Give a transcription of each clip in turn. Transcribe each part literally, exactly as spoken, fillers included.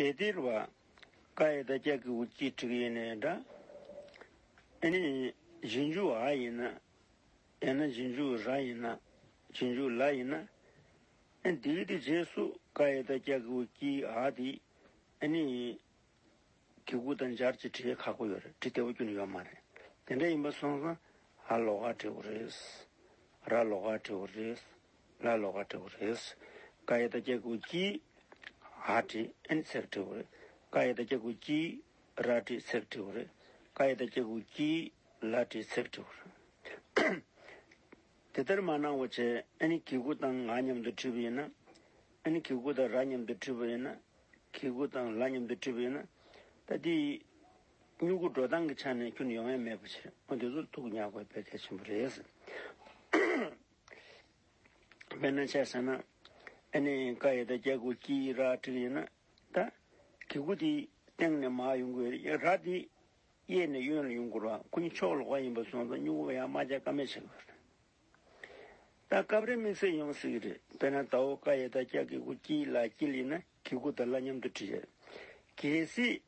དེ་ལྟར་བ། ཀ་ཡ་བཏགས་ཀྱ་གི་གུ་ཀྱི་བྲིས་ཡིན་ནའི་འདྲ། ཨ་ནི་རྗེས་འཇུག་འ་ཡིན་ན། ཡང་ན་རྗེས་འཇུག་ར་ཡིན་ན། རྗེས་འཇུག་ལ་ཡིན་ན། ཨ་ནི་དེའི་དེ་རྗེས་སུ་ཀ་ཡ་བཏགས་ཀྱ་གི་གུ་ཀྱི་འ་དེ། ཨ་ནི་གི་གུ་དང་སྦྱར་གྱི་བྲིས་ཁག་པོ་ཡོད་རེད། བྲིས་བདེ་པོ་ཁྱོན་ནས་ཡོད་མ་རེད། དེ་འདྲ་ཡིན་པ་སོང་ཙང་འ་ལོགས་ཀ་བྲིས་དགོས་རེད། ར་ལོགས་ཀ་བྲིས་དགོས་རེད། ལ་ལོགས་ཀ་བྲིས་དགོས་རེད། ཀ་ཡ་བཏགས་ཀྱ་གི་གུ་ཀྱི་འ་བྲིས། ཨ་ནི་ཚེག་བྲིས་དགོས་རེད། ཀ་ཡ་བཏགས་ཀྱ་གི་གུ་ཀྱི་ར་བྲིས། ཚེག་བྲིས་དགོས་རེད། ཀ་ཡ་བཏགས་ཀྱ་གི་གུ་ཀྱི་ལ་བྲིས། ཚེག་བྲིས་དགོས་རེད། དེ་ལྟར་མ་གནང་བ་བྱས། ཨ་ནི་གི་གུ་དང་འ་མཉམ་དུ་བྲིས་པ་ཡིན་ན། ཨ་ནི་གི་གུ་དང་ར་མཉམ་དུ་བྲིས་པ་ཡིན་ན། གི་གུ་དང་ལ་མཉམ་དུ་བྲིས་པ་ཡིན་ན། ད་དེ་སྨྱུ་གུ་འགྲོ་སྟངས་ཀྱི་ཆ་ནས་ཁྱོན་ནས་ཡོང་ཡ་མེད་པ་བྱས། འོ་དེ་ཚོར་ཐུགས་ཉར་དགོས་དཔེ་གལ་ཆེན་པོ་རེད། དཔེར་ན་ཆ་བཞག་ན། ཨ་ནི་ཀ་ཡ་བཏགས་ཀྱ་གི་གུ་ཀྱི་ར་བྲིས་ཡིན་ན། ད་གི་གུ་དེ་སྟེང་ནས་མར་ཡོང་དགོས་རེད། ར་དེ་གཡས་ནས་གཡོན་ལ་ཡོང་དགོས་རེད་བ། ཁོ་གཉིས་ཕྱོགས་ལོགས་ཀ་ཡིན་པ་སོང་ཙང་སྨྱུ་གུ་ཡར་མར་རྒྱག་ཀ་མེད་བྱེད་དགོས་རེད། ད་སྐབས་རེ་དམིགས་བསལ་ཡོང་སྲིད་ཀྱི་རེད། དཔེར་ན་ཟླ་བོ་ཀ་ཡ་བཏགས་ཀྱ་གི་གུ་ཀྱི་ལ་ཀྱི་ལ་ཡིན་ན་གི་གུ་དང་ལ་མཉམ་དུ་བྲིས་ཡོད། གལ་སྲིད་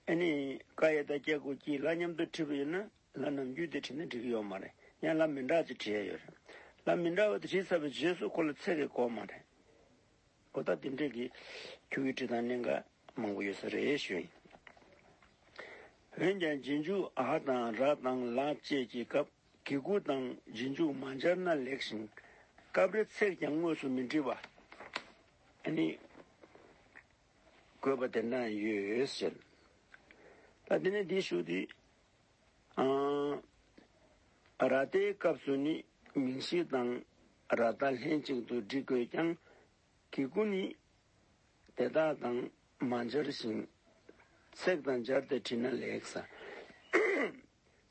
ཨ་ནི་ཀ་ཡ་བཏགས་ཀྱ་གི་གུ་ཀྱི་ལ་མཉམ་དུ་བྲིས་པ་ཡིན་ན། ལ་ནམ་རྒྱུན་དེ་བྲིས་ན་འགྲིག་གི་ཡོད་མ་རེད། ཡང་ལ་མི་འདྲ་ཅིག་བྲིས་ཡ་ཡོད་རེད། ལ་མི་འདྲ་བ་དེ་བྲིས་ཚར་བའི་རྗེས་སུ་ཁོ་ལ་ཚེག་གི་དགོས་མ་རེད། འོ་ད་དེ་འདྲས་ཀྱི་ཁྱོད་ཀྱི་བྲིས་སྟངས་གནད་འགག་མང་པོ་ཡོད་ས་རེད་ཞུ་ཡིན། འོན་ཀྱང་རྗེས་འཇུག་འ་དང་ར་དང་ལ་བཅས་ཀྱི་སྐབས་གི་གུ་དང་རྗེས་འཇུག་མ་སྦྱར་ན་ལེགས་ཤིང་། སྐབས་རེ་ཚེག་ཀྱང་དངོས་སུ་མི་འབྲི་བ། ཨ་ནི་དགོས་པ་དེ་འདྲ་ཡོད་ཟེར། ད་དེ་ནས་འདི་ཞུ་དུས། ཨང་། ར་བཏགས་སྐབས་སུ་ནི་མིང་གཞི་དང་ར་བཏགས་ལྷན་ཅིག་ཏུ་འབྲི་དགོས་ཀྱང་། གི་གུ་ནི་དེ་དག་དང་མ་སྦྱར་ཞིང་། ཚེག་དང་སྦྱར་ཏེ་བྲིས་ན་ལེགས་ས།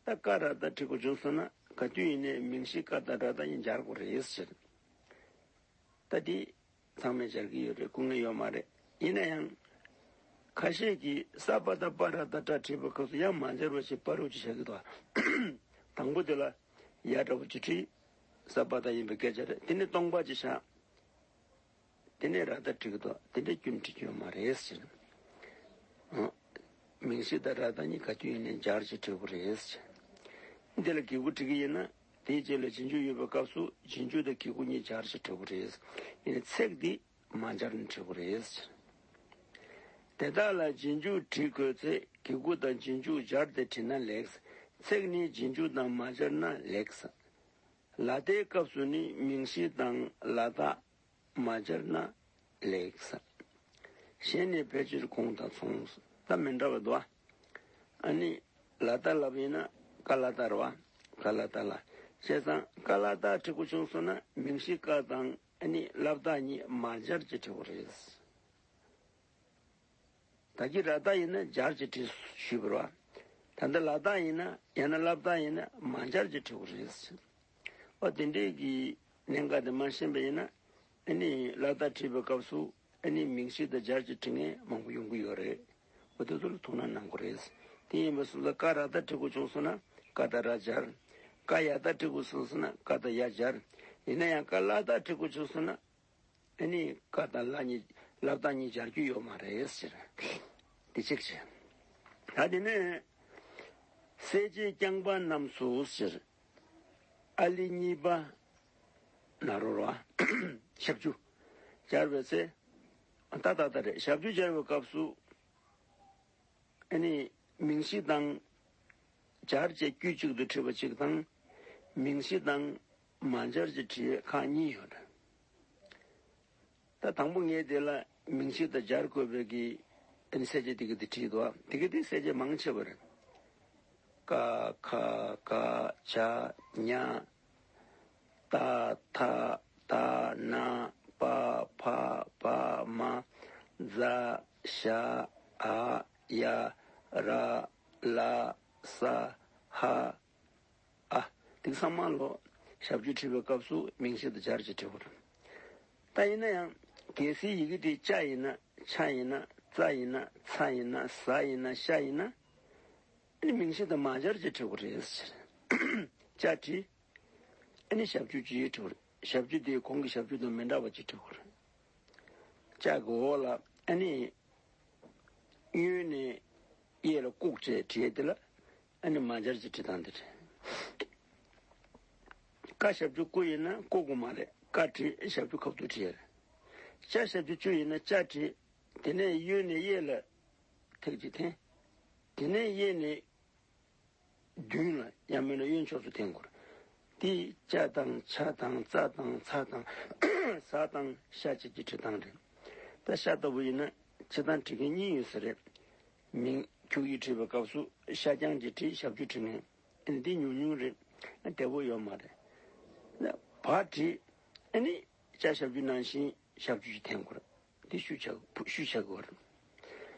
ད་ཀ་ར་བཏགས་བྲི་དགོས་བྱུང་སོང་ན། ག་དུས་ཡིན་ནའི་མིང་གཞི་ཀ་དང་ར་བཏགས་གཉིས་སྦྱར་དགོས་རེད་ཟེར། ད་འདི་ཚང་མས་སྦྱར་གྱི་ཡོད་རེད། སྐུ་ངལ་ཡོད་མ་རེད། ཡིན་ན་ཡང་། ཁ་ཤས་ཀྱིས་ས་པ་བཏགས་སྤ་ར་བཏགས་སྤྲ་བྲིས་པའི་སྐབས་སུ་ཡང་མ་སྦྱར་བ་ཞིག་སྤ་རུ་ཅིག་བྱ་གི་འདུག་དང་པོ་དེ་ལ་ཡ་འདྲ་བོ་ཅིག་བྲིས། ས་པ་བཏགས་ཡིན་པའི་སྐད་ཆ་རེད། དེ་ནས་སྟོང་པ་ཅིག་བཞག་དེ་ནས་ར་བཏགས་བྲིས་ཀྱི་འདུག་དེ་འདྲ་སྐྱོན་བྲིས་ཀྱི་ཡོད་མ་རེད་ཟེར། ཨ། མིང་གཞི་དང་ར་བཏགས་གཉིས་ག་དུས་ཡིན་ནའི་སྦྱར་བྱས་བྲིས་དགོས་རེད་ཟེར། འདི་ལ་གི་གུ་བྲིས་ཀྱི་ཡིན་ན། དེའི་རྗེས་ལ་རྗེས་འཇུག་ཡོད་པའི་སྐབས་སུ་རྗེས་འཇུག་དང་གི་གུ་གཉིས་སྦྱར་བྱས་བྲིས་དགོས་རེད། ཡིན་ནའི་ཚེག་འདི་མ་སྦྱར་ནས་བྲིས་དགོས་རེད་ཟེར། དེ་དག་ལ་རྗེས་འཇུག་བྲིས་དགོས་ཚེ་གི་གུ་དང་རྗེས་འཇུག་སྦྱར་ཏེ་བྲིས་ན་ལེགས། ཚེག་ནི་རྗེས་འཇུག་དང་མ་སྦྱར་ན་ལེགས། ལ་བཏགས་སྐབས་སུ་ནི་མིང་གཞི་དང་ལ་བཏགས་མ་སྦྱར་ན་ལེགས། གཞན་ནི་ཕལ་ཆེར་གོང་དང་མཚུངས། ད་མི་འདྲ་བ་འདུག་ཨ་ནི་ལ་བཏགས་ལབ་ཡིན་ན་ཀ་ལ་བཏགས་རེད་བ། ཀ་ལ་བཏགས་ལ། བྱས་ཙང་ཀ་ལ་བཏགས་བྲི་དགོས་བྱུང་སོང་ན་མིང་གཞི་ཀ་དང་ཨ་ནི་ལ་བཏགས་གཉིས་མ་སྦྱར་གྱི་བྲི་དགོས་རེད། ད་གིན་ར་བཏགས་ཡིན་ན་སྦྱར་གྱི་བྲིས་ཞུས་པ་རེད་བ། ད་ལྟ་ལ་བཏགས་ཡིན་ན་ཡང་ན་ལ་བཏགས་ཡིན་ན་མ་སྦྱར་གྱི་བྲི་དགོས་རེད། འོ་དེ་འདྲས་ཀྱི་གནད་འགག་དེ་མ་ཤེས་པ་ཡིན་ན། ཨ་ནི་ལ་བཏགས་བྲིས་པའི་སྐབས་སུ་ཨ་ནི་མིང་གཞི་དང་སྦྱར་གྱི་བྲི་མཁན་མང་པོ་ཡོང་གི་ཡོད་རེད། འོ་དེ་ཚོ་ལ་ཐུགས་སྣང་གནང་དགོས་རེད། དེ་ཡིན་པ་སོང་ཙང་ཀ་ར་བཏགས་བྲི་དགོས་བྱུང་སོང་ན་ཀ་དང་ར་སྦྱར། ཀ་ཡ་བཏགས་བྲི་དགོས་བྱུང་སོང་ན་ཀ་དང་ཡ་སྦྱར། ཡིན་ན་ཡང་ཀ་ལ་བཏགས་བྲི་དགོས་བྱུང་སོང་ན། ཨ་ནི་ཀ་དང་ལ་གཉིས་ལ་བཏགས་གཉིས་སྦྱར་རྒྱུ་ཡོད་མ་རེད་ཟེར། དེ་གཅིག་བྱས། ད་དེ་ནས་གསལ་བྱེད་རྐྱང་པ་རྣམས་སུ་ཟེར། ཨ་ལི་གཉིས་པ་ན་རོ་ར་ཞབས་ཀྱུ་སྦྱར་བའི་ཚེ། ད་ད་ད་རེད། ཞབས་ཀྱུ་སྦྱར་བའི་སྐབས་སུ། ཨ་ནི་མིང་གཞི་དང་སྦྱར་བྱས་དཀྱུས་གཅིག་ཏུ་བྲིས་པ་གཅིག་དང་། མིང་གཞི་དང་མ་སྦྱར་གྱི་བྲིས་ཁག་གཉིས་ཡོད་རེད། ད་དང་པོ་ངས་དེ་ལ་མིང་གཞི་དང་སྦྱར་དགོས་པའི་གི་ཨ་ནི་གསལ་བྱེད་དེ་གི་དེ་བྲིས་འདུག་དེ་གི་དེ་གསལ་བྱེད་མང་ཆེ་བ་རེད། ཀ་ཁ་ག་ཇ་ཉ། ཏ་ཐ་ད་ན་པ་ཕ་བ་མ། ཛ་ཞ་འ་ཡ་ར་ལ་ས་ཧ་ཨ། དེ་ཚང་མ་ལོ་ཞབས་ཀྱུ་བྲིས་པའི་སྐབས་སུ་མིང་གཞི་དང་སྦྱར་གྱི་བྲིས་པ་རེད། ད་ཡིན་ན་ཡང་གལ་སྲིད་ཡི་གེ་དེ་ཅ་ཡིན་ན་ཆ་ཡིན་ན་ཙ་ཡིན་ན་ཚ་ཡིན་ན་ཟ་ཡིན་ན་ཤ་ཡིན་ན། ཨ་ནི་མིང་གཞི་དང་མ་སྦྱར་གྱི་བྲིས་པ་རེད། ཅ་བྲིས། ཨ་ནི་ཞབས་ཀྱུ་ཅིག་བྲིས་པ་རེད། ཞབས་ཀྱུ་དེ་གོང་གི་ཞབས་ཀྱུ་དང་མི་འདྲ་བ་ཅིག་བྲིས་པ་རེད། ཅ་གི་འོག་ལ་ཨ་ནི་ གཡོན་ནས་གཡས་ལ་བཀུག་བྱས་བྲིས་དེ་ལ་ཨ་ནི་མ་སྦྱར་གྱི་བྲིས་སྟངས་དེ་རེད། ཀ་ཞབས་ཀྱུ་ཀུ་ཡིན་ན་ཀུ་གུ་མ་རེད། ཀ་བྲིས་ཞབས་ཀྱུ་ཁ་ཐུག་བྲིས་ཡ་རེད། ཅ་ཞབས་ཀྱུ་ཅུ་ཡིན་ན་ཅ་བྲིས། དེ་ནས་གཡོན་ནས་གཡས་ལ་ཐེག་གཅིག་འཐེན། དེ་ནས་གཡས་ནས་མདུན་ལ་ཡང་མིན་ན་གཡོན་ཕྱོགས་སུ་འཐེན་དགོས། དེ་ཅ་དང་ཆ་དང་ཙ་དང་ཚ་དང་ཟ་དང་ཤ་བཅས་ཀྱི་བྲིས་སྟངས་རེད། ད་ཤ་ལྟ་བུ་ཡིན་ན་སྤྱིར་བཏང་བྲིས་མཁན་གཉིས་ཡོད་ས་རེད། མིང་ཁྱུག་ཡིག་བྲིས་པའི་སྐབས་སུ་ཤ་རྐྱང་གི་བྲིས་ཞབས་ཀྱུ་བྲིས་མཁན་ཨ་ནི་འདི་ཉུང་ཉུང་རེད། བདེ་བོ་ཡོད་མ་རེད། ད་བ་བྲིས་ཨ་ནི་ཅ་ཞབས་ཀྱུ་ནང་བཞིན་ཞབས་ཀྱུ་ཅིག་འཐེན་དགོས་རེད། འདི་ཤུ་ཆག་བུ་ཤུ་ཆག་གི་བར།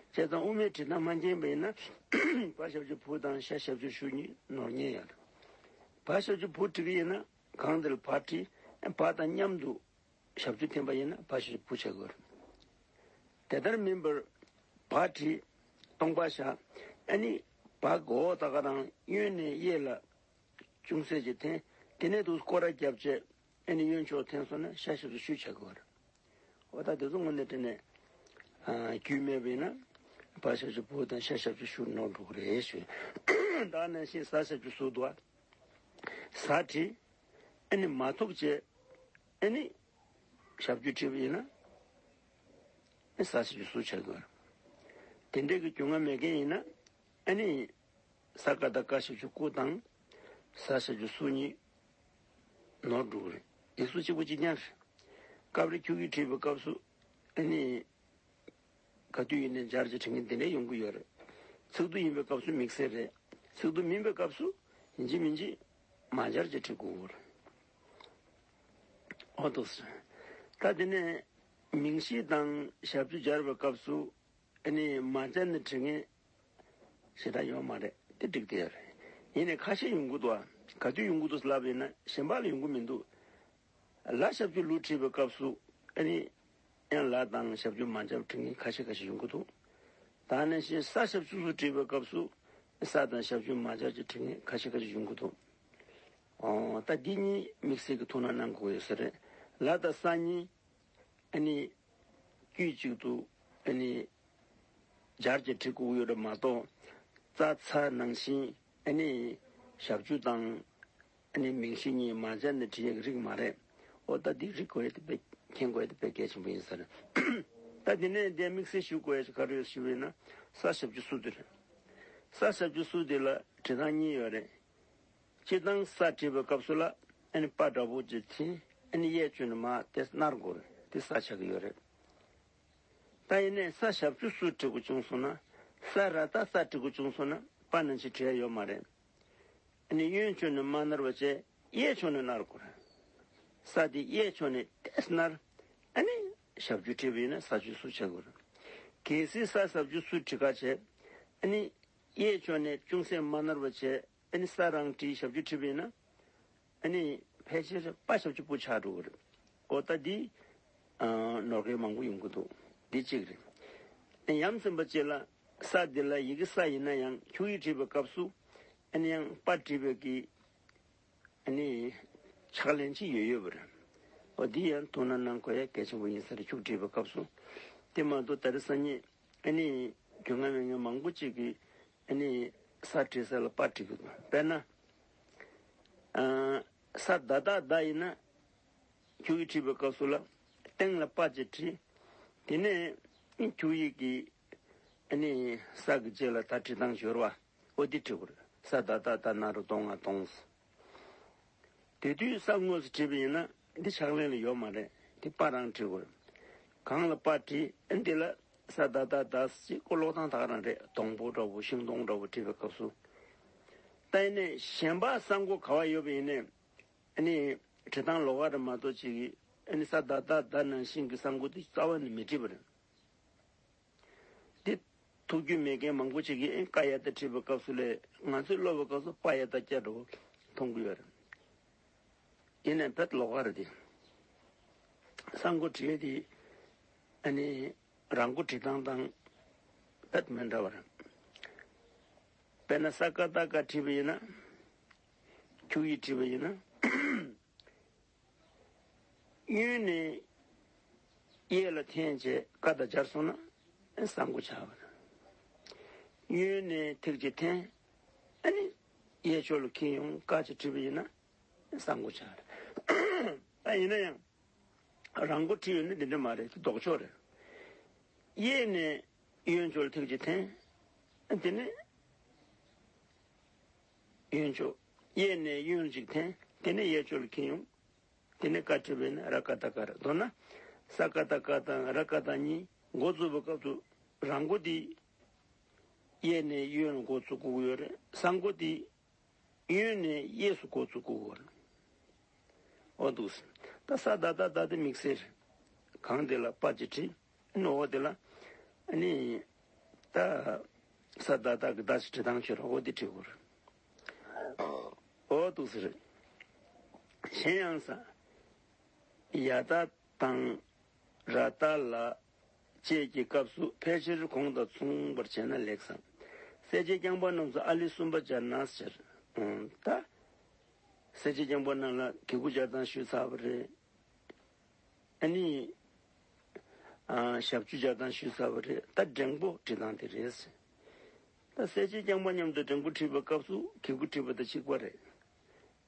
བྱས་ཙང་དབུ་མའི་བྲིས་སྟངས་མ་མཁྱེན་པ་ཡིན་ན་བ་ཞབས་ཀྱུ་བུ་དང་ཤ་ཞབས་ཀྱུ་ཤུ་གཉིས་ནོར་ཉེན་ཡོད་རེད། བ་ཞབས་ཀྱུ་བུ་བྲིས་ཀྱི་ཡིན་ན་གང་དེར་བ་བྲིས། བ་དང་མཉམ་དུ་ཞབས་ཀྱུ་འཐེན་པ་ཡིན་ན་བ་ཞབས་ཀྱུ་བུ་ཆག་གི་བར། དེ་ལྟར་མིན་པར་བ་བྲིས་སྟོང་པ་བཞག་ཨ་ནི་བ་གོ་ད་ག་རང་གཡོན་ནས་གཡས་ལ་ཅུང་ཟད་ཅིག་འཐེན། དེ་ནས་དུ་སྐོར་ར་བརྒྱབ་བྱས་ཨ་ནི་གཡོན་ཕྱོགས་འཐེན་སོང་ན་ཤ་ཞབས་ཀྱུ་ཤུ་ཆག་གི་བར། འོ་ད་དེ་ཚོ་དངོས་གནས་དྲན་ནས་ཨ་རྒྱུས་མེད་པ་ཡིན་ན་བ་ཞབས་ཀྱུ་བུ་དང་ཤ་ཞབས་ཀྱུ་ཤུ་ནོར་འགྲོ་གི་རེད་ཞུ། ད་ནང་བཞིན་ཟ་ཞབས་ཀྱུ་ཟུ་འདུག་ཨ། ཟ་བྲིས་ཨ་ནི་མ་ཐུག་བྱས་ཨ་ནི་ཞབས་ཀྱུ་བྲིས་པ་ཡིན་ན་ཨ་ཟ་ཞབས་ཀྱུ་ཟུ་ཆག་གི་རེད། དེ་འདྲའི་གི་རྒྱུས་མངའ་མེད་མཁན་ཡིན་ན་ཨ་ནི། ས་ཀ་བཏགས་སྐ་ཞབས་ཀྱུ་སྐུ་དང་། ཟ་ཞབས་ཀྱུ་ཟུ་གཉིས་ནོར་འགྲོ་གི་རེད། ཡིག་གཟུགས་གཅིག་པ་གཅིག་རྐྱང་རེད། སྐབས་རེ་ཁྱུག་ཡིག་བྲིས་པའི་སྐབས་སུ་ཨ་ནི་ག་དུས་ཡིན་ནའི་སྦྱར་གྱི་བྲིས་མཁན་དེ་འདྲ་ཡོང་གི་ཡོད་རེད། ཚིག་ཏུ་ཡིན་པའི་སྐབས་སུ་དམིགས་བསལ་རེད། ཚིག་ཏུ་མིན་པའི་སྐབས་སུ་ཡིན་གཅིག་མིན་གཅིག་མ་སྦྱར་གྱི་བྲིས་དགོས་ཀྱི་རེད། འོ་འདུག་སེ། ད་དེ་ནས་མིང་གཞི་དང་ཞབས་ཀྱུ་སྦྱར་བའི་སྐབས་སུ། ཨ་ནི་མ་སྦྱར་ནས་བྲིས་མཁན་ཞེ་དྲག་ཡོད་མ་རེད། དེ་འགྲིག་དེ་རེད། ཡིན་ནའི་ཁ་ཤས་ཡོང་གི་འདུག་ཨ། ག་དུས་ཡོང་གི་འདུག་ལབ་ཡིན་ན་གཞན་པ་ལ་ཡོང་གི་མི་འདུག་ལ་ཞབས་ཀྱུ་ལུ་བྲིས་པའི་སྐབས་སུ་ཨ་ནི་ཡང་ལ་དང་ཞབས་ཀྱུ་མ་སྦྱར་བྲིས་མཁན་ཁ་ཤས་ཁ་ཤས་ཡོང་གི་འདུག་ད་ནང་བཞིན་ས་ཞབས་ཀྱུ་སུ་བྲིས་པའི་སྐབས་སུ་ས་དང་ཞབས་ཀྱུ་མ་སྦྱར་གྱི་བྲིས་མཁན་ཁ་ཤས་ཁ་ཤས་ཡོང་གི་འདུག་ཨོ་ད་འདི་གཉིས་དམིགས་བསལ་གྱི་ཐུགས་སྣང་གནང་དགོས་ཡོད་ས་རེད། ལ་དང་ས་གཉིས། ཨ་ནི། དཀྱུས་གཅིག་ཏུ། ཨ་ནི། སྦྱར་གྱི་བྲིས་དགོས་ཡོད་རེད་མ་གཏོགས། ཙ་ཚ་ནང་བཞིན། ཨ་ནི། ཞབས་ཀྱུ་དང་། ཨ་ནི་མིང་གཞི་གཉིས་མ་སྦྱར་ནས་བྲིས་ཡག་གི་རིགས་མ་རེད། འོ་ད་འདི་རིག་དགོས་ཡ་དེ་དཔེ་མཁྱེན་དགོས་ཡ་དེ་དཔེ་གལ་ཆེན་པོ་ཡིན་ས་རེད། ད་འདི་ནས་འདི་དམིགས་བསལ་ཞུ་དགོས་ཡ་ཞིག་ག་རེ་ཡོད་ཞུ་བ་ཡིན་ན། ས་ཞབས་ཀྱུ་སུ་དེ་རེད། ས་ཞབས་ཀྱུ་སུ་དེ་ལ་བྲིས་སྟངས་གཉིས་ཡོད་རེད། སྤྱིར་བཏང་ས་བྲིས་པའི་སྐབས་སུ་ལ་ཨ་ནི་པ་འདྲ་པོ་ཅིག་འཐེན། ཨ་ནི་གཡས་ཕྱོགས་ནས་མར་དེ་སྣར་དགོས་རེད། དེ་ས་ཆགས་ཀྱི་ཡོད་རེད། ད་ཡིན་ནའི་ས་ཞབས་ཀྱུ་སུ་བྲིས་དགོས་བྱུང་སོང་ན། ས་ར་བཏགས་ས་བྲིས་དགོས་བྱུང་སོང་ན་པ་ནང་བཞིན་བྲིས་ཡ་ཡོད་མ་རེད། ཨ་ནི་གཡོན་ཕྱོགས་ནས་མར་སྣར་བ་བྱས་གཡས་ཕྱོགས་ནས་སྣར་དགོས་རེད། ས་དེ་གཡས་ཕྱོགས་ནས་དེ་སྣར། ཨ་ནི་ཞབས་ཀྱུ་བྲིས་པ་ཡིན་ན་ས་ཞབས་ཀྱུ་སུ་ཆགས་དགོས་རེད། གལ་སྲིད་ས་ཞབས་ཀྱུ་སུ་བྲིས་ཁ་བྱས། ཨ་ནི་གཡས་ཕྱོགས་ནས་ཅུང་ཟད་མར་སྣར་བ་བྱས། ཨ་ནི་ས་རང་བྲིས་ཞབས་ཀྱུ་བྲིས་པ་ཡིན་ན། ཨ་ནི་ཕལ་ཆེར་པ་ཞབས་ཀྱུ་པུ་ཆགས་འགྲོ་གི་རེད། འོ་ད་འདི། ཨ་ནོར་མཁན་མང་པོ་ཡོང་གི་འདུག་འདི་གཅིག་རེད། ཨ་ནི་ཡ་མཚན་པ་གཅིག་ལ། ས་འདི་ལ་ཡི་གེ་ས་ཡིན་ན་ཡང་ཁྱུག་ཡིག་བྲིས་པའི་སྐབས་སུ། ཨ་ནི་ཡང་པ་བྲིས་པའི་གི། ཨ་ནི་ཕྱག་ལེན་གཅིག་ཡོད་ཡོད་པ་རེད། འོ་འདི་ཡང་ཐུགས་སྣང་གནང་དགོས་ཡ་གལ་ཆེན་པོ་ཡིན་ས་རེད། ཁྱུག་བྲིས་པའི་སྐབས་སུ། དེ་མ་གཏོགས་ད་རེས་སང་ཉིན། ཨ་ནི། རྒྱུས་མངའ་མེད་མཁན་མང་པོ་ཅིག་གིས། ཨ་ནི། ས་བྲིས་ས་ལ་པ་བྲིས་ཀྱི་འདུག་དཔེར་ན། ཨ། ས་ད་བཏགས་སྡ་ཡིན་ན། ཁྱུག་ཡིག་བྲིས་པའི་སྐབས་སུ་ལ། སྟེང་ལ་པ་ཅིག་བྲིས། དེ་ནས། ཁྱུག་ཡིག་གི། ཨ་ནི། ས་གི་རྗེས་ལ་ད་བྲིས་སྟངས་ཡོད་རེད་བ། འོ་འདི་བྲིས་དགོས་རེད། ས་ད་བཏགས་སྡ་ན་རོ་སྡོ་ང་སྡོངས། དེ་དུས་ས་དངོས་སུ་བྲིས་པ་ཡིན་ན་འདི་ཕྱག་ལེན་ལ་ཡོད་མ་རེད། འདི་པ་རང་བྲིས་དགོས་རེད། གང་ལ་པ་བྲིས་ཨ་འདི་ལ་ས་ད་བཏགས་སྡ་ཞེས་ཀོ་ཀློག་སྟངས་ད་ག་རང་རེད། སྡོང་པོ་འདྲ་བོ་ཤིང་སྡོང་འདྲ་བོ་བྲིས་པའི་སྐབས་སུ། ད་ཡིན་ནའི་གཞན་པ་ས་མགོ་ག་བ་ཡོད་པ་ཡིན་ནའི་ཨ་ནི་བྲིས་སྟངས་ལོགས་ཀ་རེད་མ་གཏོགས་ཅིག་གིས་ཨ་ནི་ས་ད་བཏགས་སྡ་ནང་བཞིན་གྱི་ས་མགོ་འདི་རྩ་བ་ནས་མི་བྲིས་པ་རེད། འདི་ཐུགས་རྒྱུས་མེད་མཁན་མང་པོ་ཅིག་གིས་ཀ་ཡ་བཏགས་བྲིས་པའི་སྐབས་སུ་ལས་ང་ཚོས་ཀློག་པའི་སྐབས་སུ་པ་ཡ་བཏགས་སྐྱ་འདྲ་བོ་མཐོང་གི་ཡོད་རེད། ཡིན་ནའི་དཔེ་ལོགས་ཀ་རེད་དེ། ས་མགོ་བྲིས་དེ་ཨ་ནི་ར་མགོ་བྲིས་སྟངས་དང་དཔེ་མི་འདྲ་བ་རེད། དཔེར་ན་ས་ཀ་བཏགས་སྐ་བྲིས་པ་ཡིན་ན་ཁྱུག་ཡིག་བྲིས་པ་ཡིན་ན། གཡོན་ནས་གཡས་ལ་འཐེན་བྱས་ཀ་དང་སྦྱར་སོང་ན་ས་མགོ་ཆགས་པ་རེད། གཡོན་ནས་ཐིག་གཅིག་འཐེན། ཨ་ནི་གཡས་ཕྱོགས་ལ་འཁྱེར་ཡོང་། ཀ་གཅིག་བྲིས་པ་ཡིན་ན་གསང་སྒོ་ཆགས་རེད། ད་ཡིན་ན་ཡང་རང་མགོ་བྲིས་ཡོད་ན་འདི་འདྲ་མ་རེད། དེ་ལྡོག་ཕྱོགས་རེད། གཡས་ནས་གཡོན་ཕྱོགས་ལ་ཐིག་གཅིག་འཐེན། དེ་ནས་གཡོན་ཕྱོགས། གཡས་ནས་གཡོན་གཅིག་འཐེན། དེ་ནས་གཡས་ཕྱོགས་ལ་འཁྱེར་ཡོང་། དེ་ནས་ཀ་བྲིས་པས་ན་ར་ཀ་ཏ་ཀ་ར། མདོར་ན་ས་ཀ་ཏ་ཀ་དང་ར་ཀ་ཏ་གཉིས་འགོ་བཙུགས་པའི་སྐབས་སུ་རང་མགོ་དེ་གཡས་ནས་གཡོན་ལ་འགོ་བཙུགས་དགོས་ཀྱི་ཡོད་རེད། གསང་སྒོ་དེ་གཡོན་ནས་གཡས་སུ་འགོ་བཙུགས་དགོས་ཀྱི་ཡོད་རེད། འོ་འདུག་སེ། ད་ས་ད་ད་ད་དེ་དམིགས་བསལ་གང་དེ་ལ་པ་ཅིག་བྲིས། ཨ་ནི་འོ་དེ་ལ་ཨ་ནི་ད་ས་ད་ད་གི་ད་ཅིག་བྲིས་སྟངས་ཁྱོད་རང་འོ་དེ་བྲིས་དགོས་རེད། འོ་འདུག་སེ་རེད། གཞན་ཡང་ས། ཡ་ད་དང་། ར་ད་ལ་བཅས་ཀྱི་སྐབས་སུ་ཕལ་ཆེར་གོང་དང་མཚུངས་པར་བྱས་ན་ལེགས་སམ། གསལ་བྱེད་རྐྱང་པ་རྣམས་སུ་ཨ་ལི་གསུམ་པ་སྦྱར་ན་ཟེར། ཨང་། ད་གསལ་བྱེད་རྐྱང་པ་རྣམས་ལ་གི་གུ་སྦྱར་སྟངས་ཞུས་ཚར་བ་རེད། ཨ་ནི་ཨ་ཞབས་ཀྱུ་སྦྱར་སྟངས་ཞུས་ཚར་བ་རེད། ད་འགྲེང་པོ་བྲིས་སྟངས་དེ་རེད། ད་གསལ་བྱེད་རྐྱང་པ་མཉམ་དུ་འགྲེང་པོ་བྲིས་པའི་སྐབས་སུ་གི་གུ་བྲིས་པ་དང་གཅིག་པ་རེད།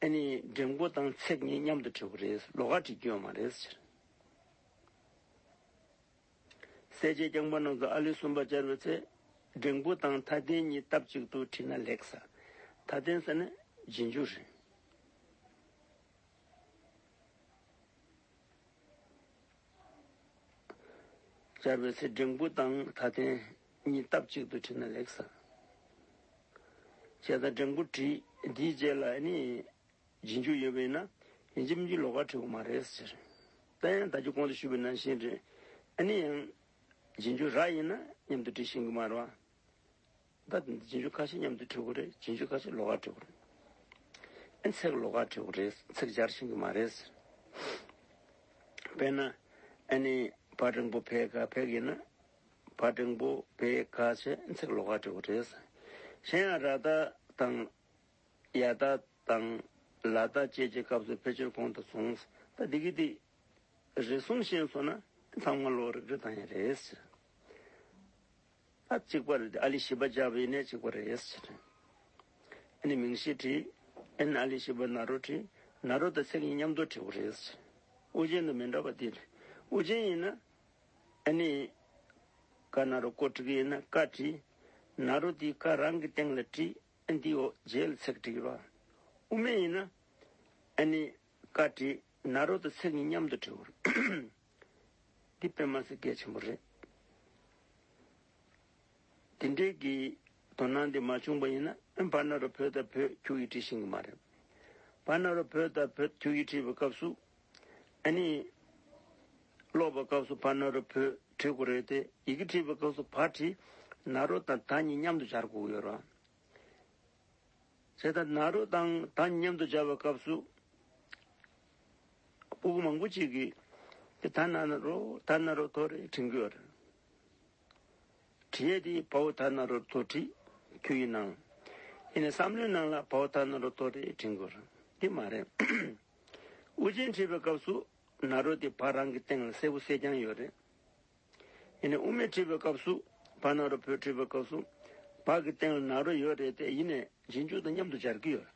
ཨ་ནི་འགྲེང་པོ་དང་ཚེག་གཉིས་མཉམ་དུ་བྲིས་པ་རེད། ལོགས་ཀ་བྲིས་རྒྱུ་ཡོད་མ་རེད་ཟེར། གསལ་བྱེད་རྐྱང་པ་རྣམས་སུ་ཨ་ལི་གསུམ་པ་སྦྱར་བའི་ཚེ། འགྲེང་པོ་དང་མཐའ་རྟེན་གཉིས་སྟབས་གཅིག་ཏུ་བྲིས་ན་ལེགས་ས། མཐའ་རྟེན་ཟེར་ན་རྗེས་འཇུག་རེད། སྦྱར་བའི་ཚེ་འགྲེང་པོ་དང་མཐའ་རྟེན་གཉིས་སྟབས་གཅིག་ཏུ་བྲིས་ན་ལེགས་ས། བྱས་ཙང་འགྲེང་པོ་བྲིས། འདིའི་རྗེས་ལ་ནི་རྗེས་འཇུག་ཡོད་པ་ཡིན་ན་ཡིན་གཅིག་མིན་གཅིག་ལོགས་ཀ་བྲིས་དགོས་མ་རེད་ཟེར། ད་ཡང་ད་ཅི་གོང་དུ་ཞུས་པ་ནང་བཞིན་རེད། ཨ་ནི་ཡང་རྗེས་འཇུག་ར་ཡིན་ན་མཉམ་དུ་བྲིས་ཤེས་ཀྱི་མ་རེད་བ། ད་རྗེས་འཇུག་ཁ་ཤས་མཉམ་དུ་བྲི་དགོས་རེད། རྗེས་འཇུག་ཁ་ཤས་ལོགས་ཀ་བྲི་དགོས་རེད། ཨ་ཚེག་ལོགས་ཀ་བྲི་དགོས་རེད། ཚེག་སྦྱར་ཤེས་ཀྱི་མ་རེད། དཔེར་ན་ཨ་ནི་བ་འགྲེང་པོ་བེ་ག་བེ་ག་ཡིན་ན་བ་འགྲེང་པོ་བེ་ག་བྱས་ཚེག་ལོགས་ཀ་བྲི་དགོས་རེད། གཞན་ཡང་ར་ད་དང་ཡ་ད་དང་ལ་ད་བཅས་ཀྱི་སྐབས་སུ་ཕལ་ཆེར་གོང་དུ་སོང་། ད་འདི་གི་འདི་རེ་ཟུང་ཤེས་སོང་ན་ཚང་མ་ལོགས་རིག་རེ་བཏང་ཡ་རེད། ད་གཅིག་པ་རེད། ཨ་ལི་བཞི་པ་སྦྱར་བ་ཡིན་ནའི་གཅིག་པ་རེད། ཨ་ནི་མིང་གཞི་བྲིས། ཨ་ནི་ཨ་ལི་བཞི་པ་ན་རོ་བྲིས། ན་རོ་དང་ཚེག་གཉིས་མཉམ་དུ་བྲིས་པ་རེད། དབུ་ཅན་དང་མི་འདྲ་བ་དེ་རེད། དབུ་ཅན་ཡིན་ན་ཨ་ནི་ཀ་ན་རོ་ཀོ་བྲི་གི་ཡིན་ན་ཀ་བྲིས། ན་རོ་དེ་ཀ་རང་གི་སྟེང་ལ་བྲིས། ཨ་འདི་འོ་རྗེས་ལ་ཚེག་བྲིས་རོ། དབུ་མེད་ཡིན་ན་ཨ་ནི་ཀ་བྲིས། ན་རོ་དང་ཚེག་གཉིས་མཉམ་དུ་བྲིས་པ་རེད། འདི་དཔེ་མ་སྲིད་གལ་ཆེན་པོ་རེད། དེ་འདྲའི་གི་དོ་སྣང་འདི་མ་བྱུང་པ་ཡིན་ན་བ་ན་རོ་བོ་ད་བོད་ཁྱུག་ཡིག་བྲིས་ཤེས་ཀྱི་མ་རེད། བ་ན་རོ་བོ་ད་བོད་ཁྱུག་ཡིག་བྲིས་པའི་སྐབས་སུ་ཨ་ནི་ཀློག་པའི་སྐབས་སུ་བ་ན་རོ་བོ་བྲིས་དགོས་རེད་དེ། ཡི་གེ་བྲིས་པའི་སྐབས་སུ་བ་བྲིས། ན་རོ་དང་ད་གཉིས་མཉམ་དུ་སྦྱར་དགོས་ཡོད་རེད། བྱས་ཙང་ན་རོ་དང་ད་མཉམ་དུ་སྦྱར་བའི་སྐབས་སུ་སྤུ་གུ་མང་པོ་ཅིག་གིས་དེ་ད་ན་རོ་ད་ན་རོ་ཐོ་རེ་དྲན་གྱི་ཡོད་རེད། བྲིས་ཡས་དེ་བའོ་ད་ན་རོ་ཐོ་བྲིས་ཁྱུག་ཡིག་ནང་། ཡིན་ནའི་བསམ་བློའི་ནང་ལ་བའོ་ད་ན་རོ་ཐོ་རེ་དྲན་གྱི་ཡོད་རེད། དེ་མ་རེད། དབུ་ཅན་བྲིས་པའི་སྐབས་སུ་ན་རོ་དེ་བ་རང་གི་སྟེང་ལ་གསལ་པོ་གསལ་རྐྱང་ཡོད་རེད། ཡིན་ནའི་དབུ་མེད་བྲིས་པའི་སྐབས་སུ་བ་ན་རོ་བོ་བྲིས་པའི་སྐབས་སུ་བ་གི་སྟེང་ལ་ན་རོ་ཡོད་རེད་དེ། ཡིན་ནའི་རྗེས་འཇུག་དང་མཉམ་དུ་སྦྱར་གྱི་ཡོད།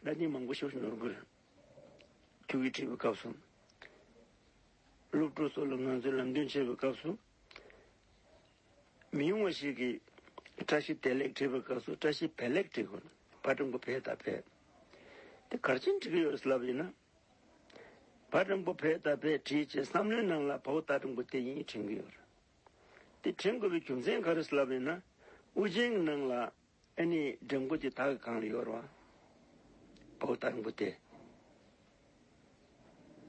ད་ནི་མང་པོ་ཞིག་ནོར་གྱི་རེད། ཁྱུག་ཡིག་བྲིས་པའི་སྐབས་སུ། སློབ་ཕྲུག་ཚོ་ལ་ང་ཚོས་ལམ་སྟོན་བྱེད་པའི་སྐབས་སུ། མི་ཡོང་བ་ཞིག་གིས་བཀྲ་ཤིས་བདེ་ལེགས་བྲིས་པའི་སྐབས་སུ་བཀྲ་ཤིས་བེ་ལེགས་བྲིས་དགོས། བ་འགྲེང་པོ་བེ་ད་བེ། དེ་ག་རེ་བྱས་ནས་བྲིས་ཀྱི་ཡོད་ཟེར་ལབ་ཡིན་ན། བ་འགྲེང་པོ་བེ་ད་བེ་བྲིས་བྱས་བསམ་བློའི་ནང་ལ་བའོ་ད་འགྲེང་པོ་དེ་ཡིན་དྲན་གྱི་ཡོད་རེད། དེ་དྲན་དགོས་པའི་རྒྱུ་མཚན་ག་རེ་ཟེར་ལབ་ཡིན་ན། དབུ་ཅན་གྱི་ནང་ལ་ཨ་ནི་འགྲེང་པོ་དེ་ད་གི་སྒང་ལ་ཡོད་རེད་བ། བའོ་ད་འགྲེང་པོ་དེ།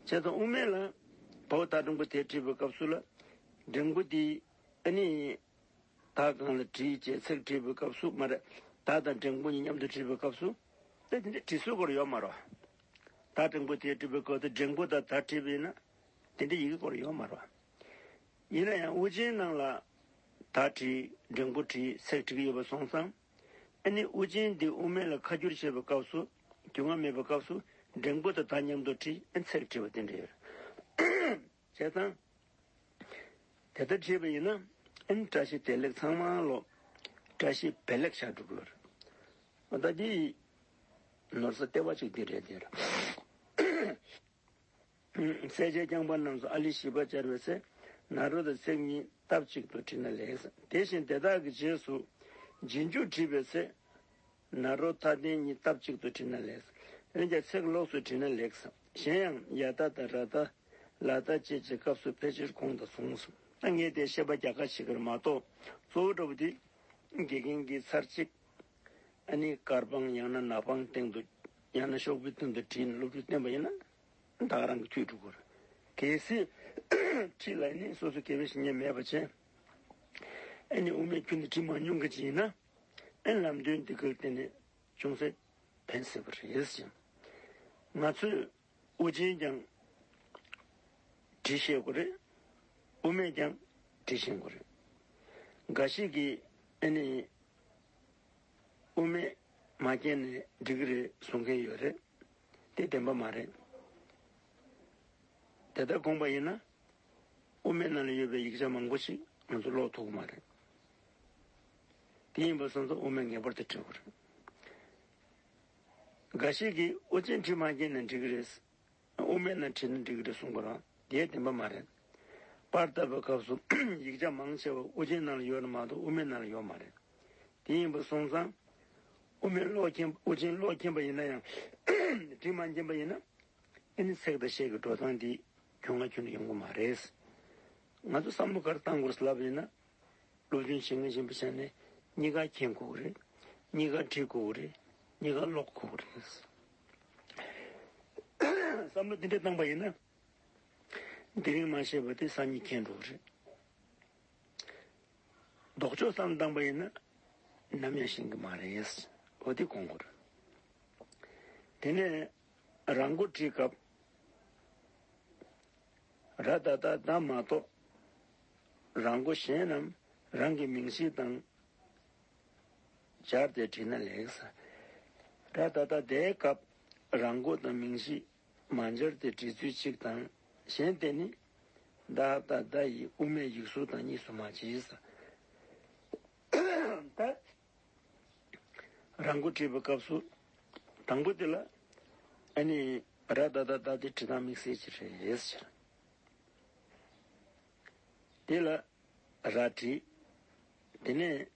བྱས་ཙང་དབུ་མེད་ལ་བའོ་ད་འགྲེང་པོ་དེ་བྲིས་པའི་སྐབས་སུ་ལ་འགྲེང་པོ་དེ་ཨ་ནི་ད་སྒང་ལ་བྲིས་བྱས་ཚེག་བྲིས་པའི་སྐབས་སུ་མ་རེད། ད་དང་འགྲེང་པོ་གཉིས་མཉམ་དུ་བྲིས་པའི་སྐབས་སུ་དེ་དེ་འདྲའི་བྲིས་སྲོལ་སྐོར་ཡོད་མ་རེད་བ། ད་འགྲེང་པོ་དེ་བྲིས་པའི་སྐབས་སུ་འགྲེང་པོ་ད་ད་བྲིས་པ་ཡིན་ན་དེ་འདྲའི་ཡི་གེ་སྐོར་ཡོད་མ་རེད་བ། ཡིན་ན་ཡང་དབུ་ཅན་ནང་ལ་ད་བྲིས་འགྲེང་པོ་བྲིས་ཚེག་བྲིས་ཀྱི་ཡོད་པ་སོང་ཙང་། ཨ་ནི་དབུ་ཅན་འདི་དབུ་མེད་ལ་ཁ་བསྒྱུར་བྱེད་པའི་སྐབས་སུ་རྒྱུས་མངའ་མེད་པའི་སྐབས་སུ་འགྲེང་པོ་དང་ད་མཉམ་དུ་བྲིས། ཨ་ཚེག་བྲིས་པ་དེ་འདྲ་ཡོད། བྱས་ཙང་དེ་ལྟར་བྲིས་པ་ཡིན་ན་ ཨིན་བཀྲ་ཤིས་བདེ་ལེགས་ཚང་མ་ལོ། བཀྲ་ཤིས་བདེ་ལེགས་ཆགས་འགྲོ་གི་ལོ་རེད། ད་འདི་ནོར་ས་ལྟེ་བ་གཅིག་འདི་རེད་དེ་ར། སྲས་བཅས་རྐྱང་པ་རྣམས་སུ་ཨ་ལི་བཞི་པ་སྦྱར་བའི་ཚེ། ན་རོ་དང་ཚེག་གཉིས་སྟབས་གཅིག་ཏུ་བྲིས་ན་ལེགས། དེ་བཞིན་དེ་དག་གི་རྗེས་སུ་རྗེས་འཇུག་བྲིས་པའི་ཚེ། ན་རོ་མཐའ་རྟེན་གཉིས་སྟབས་གཅིག་ཏུ་བྲིས་ན་ལེགས། འོན་ཀྱང་ཚེག་ལོགས་སུ་བྲིས་ན་ལེགས། གཞན་ཡང་ཡ་མཐའ་དང་ར་མཐའ། ལ་མཐའ་བཅས་ཀྱི་སྐབས་སུ་ཕལ་ཆེར་གོང་དང་མཚུངས་སོ། ད་ངས་དེ་བཤད་པ་རྒྱག་ཁ་བྱེད་ཀྱི་རེད་མ་གཏོགས། གཙོ་བོ་འདྲ་པོ་དེ་དགེ་རྒན་གྱིས་ཚར་གཅིག་ཨ་ནི་དཀར་པང་ཡང་ན་ནག་པང་སྟེང་དུ་ཡང་ན་ཤོག་བུའི་སྟེང་དུ་བྲིས་ནས་སློབ་ཕྲུག་བསྟན་པ་ཡིན་ན། ད་ག་རང་གི་ཐུགས་འགྲོ་གི་རེད། གལ་སྲིད་ཁྲིད་ལ་ནི་སོ་སོ་དགེ་བའི་བཤེས་གཉེན་མེད་པ་བྱས། ཨ་ནི་དབུ་མའི་ཁྱོན་ནས་ཁྲིད་མ་མྱོང་མཁན་ཅིག་ཡིན་ན། ཨ་ནི་ལམ་སྟོན་འདི་ག་དེ་ནས་ཅུང་ཟད་ཕན་སྲིད་པ་རེད་ཅེས། ང་ཚོས་དབུ་ཅན་ཀྱང་བྲིས་ཤེས་དགོས་རེད། དབུ་མེད་ཀྱང་བྲིས་ཤེས་དགོས་རེད། འགའ་ཞིག་གིས་ཨ་ནི་དབུ་མེད་མ་སྐྱེས་ནས་འགྲིག་གི་རེད་གསུང་མཁན་ཡོད་རེད། དེ་བདེན་པ་མ་རེད། དེ་ལྟར་དགོངས་པ་ཡིན་ན། དབུ་མེད་ནང་ལ་ཡོད་པའི་ཡིག་ཆ་མང་པོ་ཞིག་ང་ཚོ་ཀློག་ཐུབ་ཀྱི་མ་རེད། དེ་ཡིན་པ་སོང་ཙང་དབུ་མེད་ངེས་པར་དུ་བྲི་དགོས་རེད། འགའ་ཞིག་གིས་དབུ་ཅན་བྲིས་མ་སྐྱེས་ན་འགྲིག་གི་རེད། དབུ་མེད་ན་བྲིས་ན་འགྲིག་གི་རེད་གསུང་གི་རེད། དེ་བདེན་པ་མ་རེད། པར་བཏབ་པའི་སྐབས་སུ་ཡིག་ཆ་མང་ཆེ་བ་དབུ་ཅན་ནང་ལ་ཡོད་ན་མ་གཏོགས་དབུ་མེད་ནང་ལ་ཡོད་མ་རེད། དེ་ཡིན་པ་སོང་ཙང་། དབུ་མེད་ཀློག་མཁན་དབུ་ཅན་ཀློག་མཁན་པ་ཡིན་ན་ཡང་། བྲིས་མ་མཁན་པ་ཡིན་ན། ཨ་ནི་ཚེག་དང་ཤད་ཀྱི་འགྲོ་སྟངས་འདི་ཁྱོན་ང་ཁྱོན་ནས་ཡོང་གི་མ་རེད། ང་ཚོ་བསམ་བློ་ག་རེ་བཏང་དགོས་ལབ་ཡིན་ན། སློབ་སྦྱོང་བྱེད་མཁན་ཡིན་པ་བྱས་ནས་གཉིས་ཀ་མཁྱེན་དགོས་ཀྱི་རེད། གཉིས་ཀ་འབྲི་དགོས་ཀྱི་རེད། གཉིས་ཀ་ཀློག་དགོས་ཀྱི་རེད། བསམ་བློ་འདི་འདྲ་བཏང་པ་ཡིན་ན། དེ་རིང་མ་ཤེས་པ་དེ་སང་ཉིན་མཁྱེན་འགྲོ་གི་རེད། ལྡོག་ཕྱོགས་བསམ་བཏང་པ་ཡིན་ན་ནམ་ཡང་ཤེས་ཀྱི་མ་རེད། འོ་དེ་དགོངས་དགོས་རེད། དེ་ནས་ར་མགོ་བྲིས་སྐབས་ར་ད་བཏགས་རྡ་མ་གཏོགས་ར་མགོ་གཞན་རྣམས་རང་གི་མིང་གཞི་དང་སྦྱར་ཏེ་བྲིས་ན་ལེགས། ར་ད་བཏགས་རྡའི་སྐབས་ར་མགོ་དང་མིང་གཞི་མ་སྦྱར་ཏེ་བྲིས་ཚུལ་གཅིག་དང་། གཞན་དེ་ནི་ད་བཏགས་མདའ་ཡི་དབུ་མའི་ཡིག་གཟུགས་དང་གཉིས་སུ་མ་མཆིས། ད་ར་མགོ་བྲིས་པའི་སྐབས་སུ་དང་པོ་དེ་ལ་ཨ་ནི་ར་ད་བཏགས་རྡ་དེ་བྲིས་སྟངས་དམིགས་བསལ་ཅིག་རེད་ཟེར། དེ་ལ་ར་བྲིས། དེ་ནས་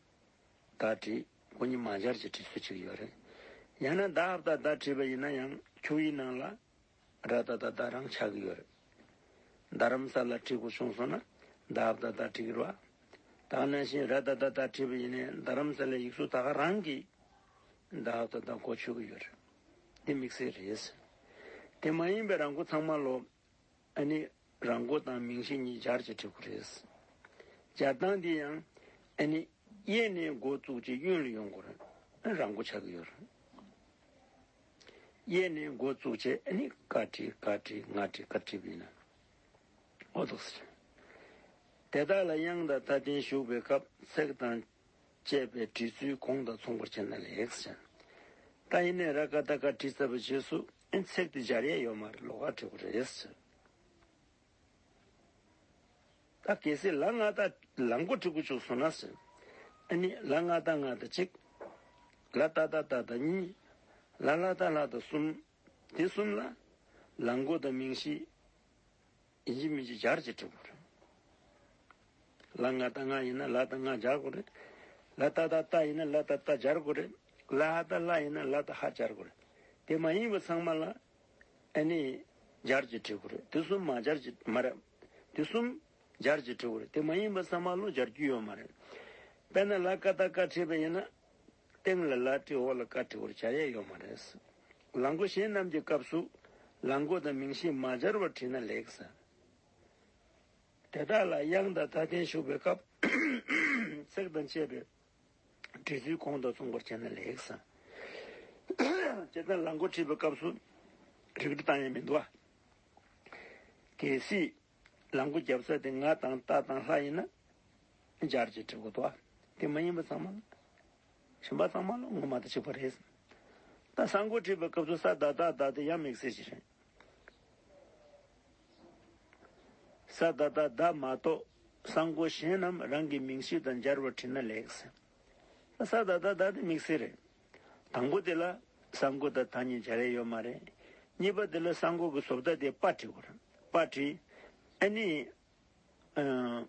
ད་བྲིས། ཁོ་གཉིས་མ་སྦྱར་གྱི་བྲིས་ཚུལ་གཅིག་ཡོད་རེད། ཡང་ན་ད་བཏགས་མདའ་བྲིས་པ་ཡིན་ན་ཡང་ཁྱུ་ཡི་ནང་ལ་ར་ད་བཏགས་རྡ་རང་ཆགས་ཀྱི་ཡོད་རེད། རྡ་རམ་ས་ལ་བྲིས་དགོས་བྱུང་སོང་ན་ད་བཏགས་མདའ་བྲིས་ཀྱི་རེད་བ། ད་ག་ནང་བཞིན་ར་ད་བཏགས་རྡ་བྲིས་པ་ཡིན་ནའི་རྡ་རམ་ས་ལའི་ཡིག་གཟུགས་ད་ག་རང་གིས་ད་བཏགས་མདའ་གོ་ཆོད་ཀྱི་ཡོད་རེད། འདི་དམིགས་བསལ་རེད། དེ་མ་ཡིན་པའི་ར་མགོ་ཚང་མ་ལོ། ཨ་ནི་ར་མགོ་དང་མིང་གཞི་གཉིས་སྦྱར་གྱི་བྲིས་དགོས་རེད། སྦྱར་སྟངས་འདི་ཡང་ཨ་ནི་གཡས་ནས་འགོ་བཙུགས་ཀྱི་གཡོན་ལ་ཡོང་དགོས་རེད། ཨ་ར་མགོ་ཆགས་ཀྱི་ཡོད་རེད། གཡས་ནས་འགོ་བཙུགས་བྱས་ཨ་ནི་ཀ་བྲིས་ག་བྲིས་ང་བྲིས་ག་བྲིས་པ་ཡིན་ན། འོ་འདུག་སེ། དེ་དག་ལ་དབྱངས་དང་མཐའ་རྟེན་ཞུགས་པའི་སྐབས་ཚེག་དང་བཅས་པའི་བྲིས་ཚུལ་གོང་དང་མཚུངས་པར་བྱས་ན་ལེགས་ཟེར། ད་ཡིན་ནའི་ར་ཀ་ཏ་ཀ་བྲིས་ཚར་བའི་རྗེས་སུ་ཨེ་ཚེག་དེ་སྦྱར་ཡས་ཡོད་མ་རེད། ལོགས་ཀ་བྲི་དགོས་རེད་ཟེར། ད་གལ་སྲིད་ལ་ང་ད་ལ་མགོ་བྲི་དགོས་བྱུང་སོང་ན་ཟེར། ཨ་ནི་ལ་ང་ད་ང་ད་གཅིག་ལ་ཏ་ད་ཏ་ད་གཉིས། ལ་ལ་ད་ལ་ད་གསུམ། དེ་གསུམ་ལ་ལ་མགོ་དང་མིང་གཞི་ཡིན་གཅིག་མིན་གཅིག་སྦྱར་གྱི་བྲི་དགོས་རེད། ལ་ང་ད་ང་ཡིན་ན་ལ་ད་ང་སྦྱར་དགོས་རེད། ལ་ཏ་ད་ཏ་ཡིན་ན་ལ་ད་ཏ་སྦྱར་དགོས་རེད། ལ་ཧ་ད་ལ་ཡིན་ན་ལ་ད་ཧ་སྦྱར་དགོས་རེད། དེ་མ་ཡིན་པ་ཚང་མ་ལ་ཨ་ནི་སྦྱར་གྱི་བྲི་དགོས་རེད། དེ་གསུམ་མ་སྦྱར་གྱི་མ་རེད། དེ་གསུམ་སྦྱར་གྱི་བྲི་དགོས་རེད། དེ་མ་ཡིན་པ་ཚང་མ་ལོ་སྦྱར་རྒྱུ་ཡོད་མ་རེད། དཔེར་ན་ལ་ཀ་ཏ་ཀ་བྲིས་པ་ཡིན་ན། སྟེང་ལ་ལ་བྲིས་འོག་ལ་ཀ་བྲིས་པར་བྱ་ཡས་ཡོད་མ་རེད། ལ་མགོ་གཞན་རྣམས་ཀྱི་སྐབས་སུ་ལ་མགོ་དང་མིང་གཞི་མ་སྦྱར་བར་བྲིས་ན་ལེགས། དེ་དག་ལ་དབྱངས་དང་མཐའ་རྟེན་ཞུགས་པའི་སྐབས་ཚེག་དང་བཅས་པའི་བྲིས་ཚུལ་གོང་དང་མཚུངས་པར་བྱས་ན་ལེགས། བྱས་ཙང་ལ་མགོ་བྲིས་པའི་སྐབས་སུ་རིགས་འགྲེ་བཏང་ཡས་མི་འདུག་བ། གལ་སྲིད། ལ་མགོ་རྒྱབ་ས་དེ་ང་དང་ཏ་དང་ལྷ་ཡིན་ན། སྦྱར་གྱི་བྲི་དགོས་འདུག་བ། དེ་མ་ཡིན་པ་ཚང་མ། གཞན་པ་ཚང་མ་ལ་ངོ་མ་དང་གཅིག་པ་རེད། ད་ས་མགོ་བྲིས་པའི་སྐབས་སུ་ས་ད་བཏགས་སྡ་དེ་ཡང་དམིགས་བསལ་ཅིག་རེད། ས་ད་བཏགས་སྡ་མ་གཏོགས་ ས་མགོ་གཞན་རྣམས་རང་གི་མིང་གཞི་དང་སྦྱར་བར་བྲིས་ན་ལེགས། ས་ད་བཏགས་སྡ་དེ་དམིགས་བསལ་རེད། དང་པོ་དེ་ལ་ས་མགོ་དང་ད་གཉིས་སྦྱར་ཡས་ཡོད་མ་རེད། གཉིས་པ་དེ་ལ་ས་མགོ་གི་བཟོ་ལྟ་དེ་པ་བྲིས་དགོས་རེད། པ་བྲིས། ཨ་ནི། ཨ།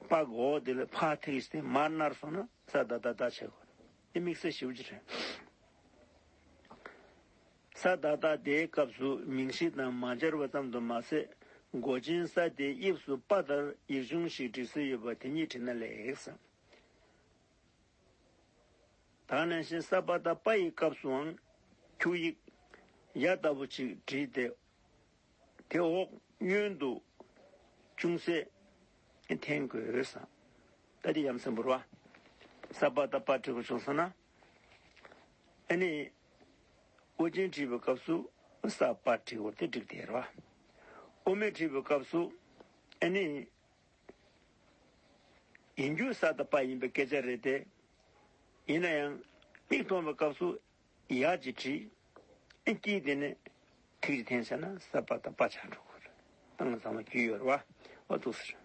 པ་གི་འོག་དེ་ལ་ཕ་ཐིག་ཞིག་དེ་མར་ནར་སོང་ན་ས་ད་བཏགས་སྡ་བྱེད་དགོས་རེད། དེ་དམིགས་བསལ་ཞེ་པོ་ཅིག་རེད། ས་ད་བཏགས་སྡའི་སྐབས་སུ་མིང་གཞི་དང་མ་སྦྱར་བ་ཙམ་དུ་མ་ཟད། མགོ་ཅན་ས་དེའི་དབྱིབས་སུ་པ་ལྟར་ཡིག་ཆུང་ཞིག་བྲིས་སྲོལ་ཡོད་པ་དེ་ཉིད་བྲིས་ན་ལེགས། ད་ག་ནང་བཞིན་ས་པ་བཏགས་སྤ་ཡི་སྐབས་སུའང་ཁྱུག་ཡིག་ཡ་ལྟ་བུ་ཅིག་བྲིས་ཏེ། དེ་འོག་གཡོན་དུ་ཅུང་ཟད་འཐེན་དགོས་སམ། ད་དེ་ཡ་མཚན་འབུར་བ། ས་པ་བཏགས་སྤ་བྲིས་དགོས་བྱུང་སོང་ན། ཨ་ནི། དབུ་ཅན་བྲིས་པའི་སྐབས་སུ་ས་པ་བྲིས་དགོས་དེ་འགྲིག་དེ་རེད་བ། དབུ་མེད་བྲིས་པའི་སྐབས་སུ་ཨ་ནི། ཡིན་རྒྱུ་ས་དང་པ་ཡིན་པའི་སྐད་ཆ་རེད་དེ། ཡིན་ན་ཡང་མིག་མཐོང་བའི་སྐབས་སུ་ཡ་གཅིག་བྲིས། ཨེ་དཀྱིལ་དེ་ནས་ཐིག་གཅིག་འཐེན་བྱས་ན་ས་པ་དང་པ་ཆགས་འགྲོ་གི་རེད། ད་ང་ཚང་མ་རྒྱུས་ཡོད་རེད་བ། འོ་འདུག་ཟེར།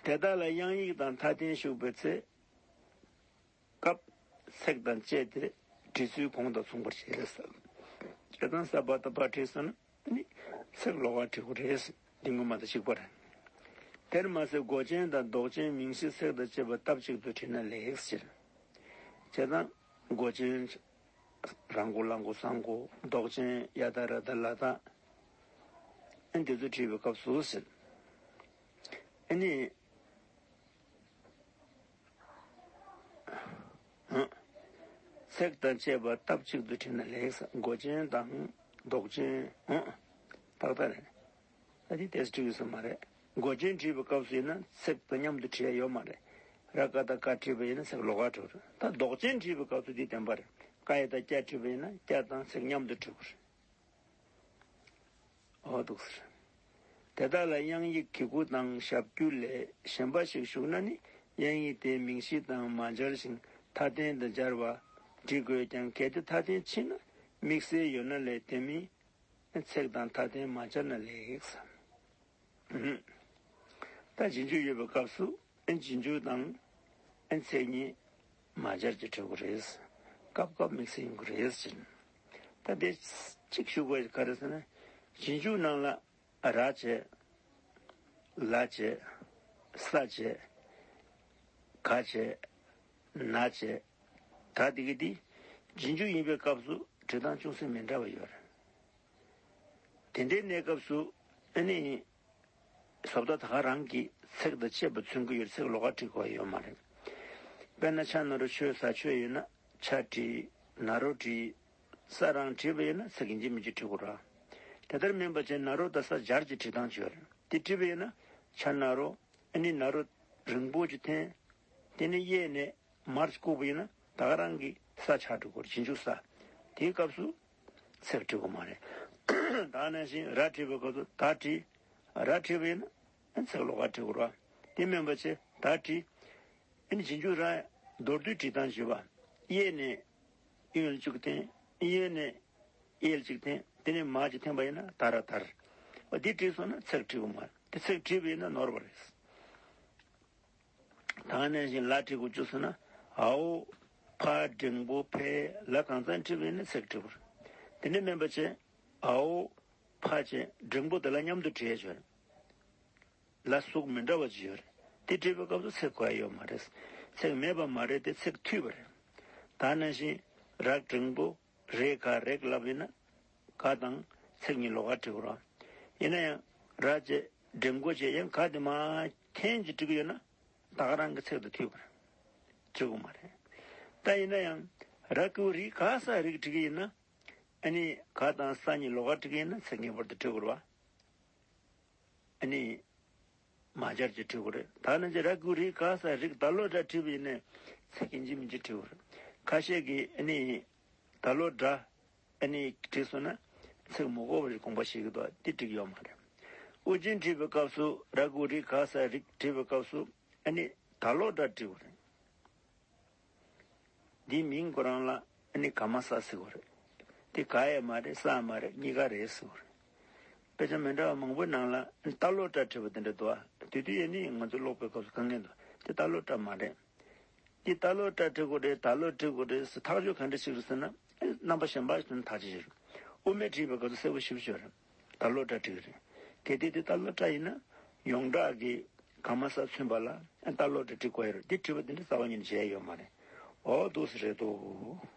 དེ་དག་ལ་དབྱངས་ཡིག་དང་མཐའ་རྟེན་ཞུགས་པའི་ཚེ། སྐབས་ཚེག་དང་བཅས་ཏེ་བྲིས་ཚུལ་གོང་དང་མཚུངས་པར་བྱས། བྱས་ཙང་ས་པ་དང་པ་བྲིས་སོང་ན་ནི་ཚེག་ལོགས་ཀ་བྲིས་དགོས་རེད། འདི་ངོ་མ་དང་གཅིག་པ་རེད། དེར་མ་ཟད་མགོ་ཅན་དང་འདོགས་ཅན་མིང་གཞི་ཚེག་དང་བཅས་པ་སྟབས་གཅིག་ཏུ་བྲིས་ན་ལེགས་ཟེར། བྱས་ཙང་མགོ་ཅན་ར་མགོ་ལ་མགོ་ས་མགོ། འདོགས་ཅན་ཡ་བཏགས་ར་བཏགས་ལ་བཏགས། ཨ་འདི་ཚོ་བྲིས་པའི་སྐབས་སུ་ཟེར། ཨ་ནི། ཚེག་དང་བཅས་པ་སྟབས་གཅིག་ཏུ་བྲིས་ན་ལེགས། མགོ་ཅན་དང་འདོགས་ཅན། ཏག་ཏག་རེད། ད་དེ་ཏོག་ཙམ་འགྲིག་ཡོད་ས་མ་རེད། མགོ་ཅན་བྲིས་པའི་སྐབས་སུ་ཡིན་ན་ཚེག་དང་མཉམ་དུ་བྲིས་ཡ་ཡོད་མ་རེད། ར་ཀ་དང་ཀ་བྲིས་པ་ཡིན་ན་ཚེག་ལོགས་ཀ་འགྲོ་རེད། ད་འདོགས་ཅན་བྲིས་པའི་སྐབས་སུ་དེ་བདེན་པ་རེད། ཀ་ཡ་དང་ཀྱ་བྲིས་པ་ཡིན་ན་ཀྱ་དང་ཚེག་མཉམ་དུ་བྲིས་དགོས་རེད། འོ་འདུག་ཟེར། དེ་དག་ལ་དབྱངས་ཡིག་གི་གུ་དང་ཞབས་ཀྱུ་ལས་གཞན་པ་ཞིག་ཞུགས་ན་ནི་དབྱངས་ཡིག་དེ་མིང་གཞི་དང་མ་སྦྱར་ཞིང་མཐའ་རྟེན་དང་སྦྱར་བ་འབྲི་དགོས་ཀྱང་། གལ་ཏེ་མཐའ་རྟེན་ཕྱིས་ན་དམིགས་བསལ་ཡོད་ན་ལས། དེ་མིན་ཚེག་དང་མཐའ་རྟེན་མ་སྦྱར་ན་ལེགས། ད་རྗེས་འཇུག་ཡོད་པའི་སྐབས་སུ་ཨེ་རྗེས་འཇུག་དང་ཨེ་ཚེག་གཉིས་མ་སྦྱར་གྱི་འབྲི་དགོས་རེད། སྐབས་སྐབས་དམིགས་བསལ་ཡིན་དགོས་རེད་ཟེར། ད་དེ་གཅིག་ཞུ་དགོས་ག་རེ་ཟེར་ན། རྗེས་འཇུག་ནང་ལ་ར་བྱས། ལ་བྱས། ས་བྱས། ག་བྱས། ན་བྱས། ད་དེ་གི་དེ་རྗེས་འཇུག་ཡིན་པའི་སྐབས་སུ་འབྲི་སྟངས་ཅུང་ཟད་མི་འདྲ་བ་ཡོད་རེད། དེ་འདྲའི་གནས་སྐབས་སུ་ཨ་ནི། བཟོ་ལྟ་ད་ག་རང་གི་ཚེག་དང་བཅས་པ་མཚོན་གྱི་ཡོད། ཚེག་ལོགས་ཀ་བྲིས་དགོས་ཡོད་མ་རེད། དཔེར་ན་ཆ་ན་རོ་ཆོས་ཟ་ཆོས་ཡིན་ན་ཆ་བྲིས། ན་རོ་བྲིས། ས་རང་བྲིས་པ་ཡིན་ན་ཚེག་ཡིན་གཅིག་མིན་གཅིག་བྲི་དགོས་ར། དེ་ལྟར་མིན་པ་བྱས་ན་རོ་དང་ས་སྦྱར་གྱི་བྲི་སྟངས་ཅིག་ཡོད་རེད། དེ་བྲིས་པ་ཡིན་ན་ཆ་ན་རོ། ཨ་ནི་ན་རོ་རིང་པོ་ཅིག་འཐེན། དེ་ནས་གཡས་ནས་མར་བཀུག་པ་ཡིན་ན་ད་ག་རང་གི་ས་ཆགས་འགྲོ་གི་རེད། རྗེས་འཇུག་ས། དེའི་སྐབས་སུ་ཚེག་བྲི་དགོས་མ་རེད། ད་ནང་བཞིན་ར་བྲིས་པའི་སྐབས་སུ་ད་བྲིས། ར་བྲིས་པ་ཡིན་ན་ཚེག་ལོགས་ཀ་བྲི་དགོས་ར། དེ་མིན་པ་བྱས་ད་བྲིས། ཨ་ནི་རྗེས་འཇུག་ར་མདོར་བསྡུས་བྲི་སྟངས་བྱེད་པ། གཡས་ནས་གཡོན་ལ་བཅུག་འཐེན། གཡོན་ནས་གཡས་ལ་གཅིག་འཐེན། དེ་ནས་མར་གཅིག་འཐེན་པ་ཡིན་ན་ད་ར་དར། འོ་འདི་བྲིས་སོང་ན་ཚེག་བྲི་དགོས་མ་རེད། དེ་ཚེག་བྲིས་པ་ཡིན་ན་ནོར་བ་རེད། ད་ནང་བཞིན་ལ་བྲིས་དགོས་བཅུག་སོང་ན། འའོ། ཕ་འགྲེང་བུ་ཕའི་ལ་གང་ཚང་བྲིས་པ་ཡིན་ན་ཚེག་བྲི་དགོས་རེད། དེ་འདྲ་མིན་པ་བྱས། འའོ། ཕ་བྱས་འགྲེང་བུ་དེ་ལ་མཉམ་དུ་བྲིས་ཡ་ཡོད་རེད། ལ་གཟུགས་མི་འདྲ་བ་ཅིག་ཡོད་རེད། དེ་བྲིས་པའི་སྐབས་སུ་ཚེག་དགོས་ཡ་ཡོད་མ་རེད། ཚེག་མེད་པ་མ་རེད་དེ་ཚེག་མཐུད་པ་རེད། ད་ནང་བཞིན་ར་འགྲེང་བུ། རེ་ག་རེག་ལབ་ཡིན་ན། ག་དང་ཚེག་གཉིས་ལོགས་ཀ་བྲི་དགོས་རེད། ཡིན་ན་ཡང་ར་བྱས་འགྲེང་བུ་བྱས་ཡང་ག་དེ་མར་འཐེན་གྱིས་བྲི་གི་ཡོད་ན་ད་ག་རང་གི་ཚེག་དང་མཐུད་པ་རེད། བྲི་དགོས་མ་རེད། ད་ཡིན་ན་ཡང་ར་གི་གུ་རི་ག་ས་རིག་བྲི་གི་ཡིན་ན། ཨ་ནི་ག་དང་ས་གཉིས་ལོགས་ཀ་བྲི་གི་ཡིན་ན་ཚེག་ངེས་པར་དུ་བྲི་དགོས་རེད་བ། ཨ་ནི། མ་སྦྱར་གྱིས་བྲི་དགོས་རེད། ད་ནང་བཞིན་ར་གི་གུ་རི་ག་ས་རིག་ད་ལོ་སྒྲ་བྲིས་པ་ཡིན་ནའི་ཚེག་ཡིན་གཅིག་མིན་གཅིག་བྲི་དགོས་རེད། ཁ་ཤས་ཀྱིས་ཨ་ནི་ད་ལོ་སྒྲ་ཨ་ནི་བྲིས་སོང་ན་ཚེག་མི་དགོས་པ་ཞིག་དགོངས་པ་བཞེས་ཀྱི་འདུག་དེ་འགྲིག་ཡོད་མ་རེད། དབུ་ཅན་བྲིས་པའི་སྐབས་སུ་ར་གི་གུ་རི་ག་ས་རིག་བྲིས་པའི་སྐབས་སུ་ཨ་ནི་ད་ལོ་སྒྲ་བྲི་དགོས་རེད། འདིའི་མིང་ཁོ་རང་ལ་ཨ་ནི་ག་མ་ས་ཟེར་དགོས་རེད། དེ་ག་ཡང་མ་རེད་ས་ཡང་མ་རེད། གཉིས་ཀ་རེད་ཟེར་དགོས་རེད། དཔེ་ཆ་མི་འདྲ་བ་མང་པོའི་ནང་ལ་ལྟ་ཀློག་སྒྲ་བྲིས་པ་དེ་འདྲ་འདུག་ཨ། དེ་དུས་ཡིན་ནའི་ང་ཚོ་ཀློག་པའི་སྐབས་སུ་དཀའ་ངལ་འདུག་དེ་ལྟ་ཀློག་སྒྲ་མ་རེད། འདི་ལྟ་ཀློག་སྒྲ་བྲི་དགོས་རེད། ད་ལོག་བྲི་དགོས་རེད་ཟེར་ཐག་གཅོད་ག་འདྲ་ཞིག་རེད་ཟེར་ན། རྣམ་པ་གཞན་པ་ཞིག་ནས་ཐག་གཅོད་བྱེད་རེད། དབུ་མེད་བྲིས་པའི་སྐབས་སུ་གསལ་པོ་ཞེ་པོ་ཅིག་ཡོད་རེད། ད་ལོག་སྒྲ་བྲི་གི་རེད། གལ་ཏེ་དེ་ལྟ་ཀློག་སྒྲ་ཡིན་ན་ཡོངས་གྲགས་ཀྱི་ག་མ་ས་མཚོན་པ་ལ་ལྟ་ཀློག་སྒྲ་བྲི་དགོས་ཡོད་རེད། འདི་བྲིས་པ་དེ་འདྲ་རྩ་བ་ཉིད་ནས་བྱས་ཡོད་མ་རེད། འོ་འདུག་སེ་རེད་འདུག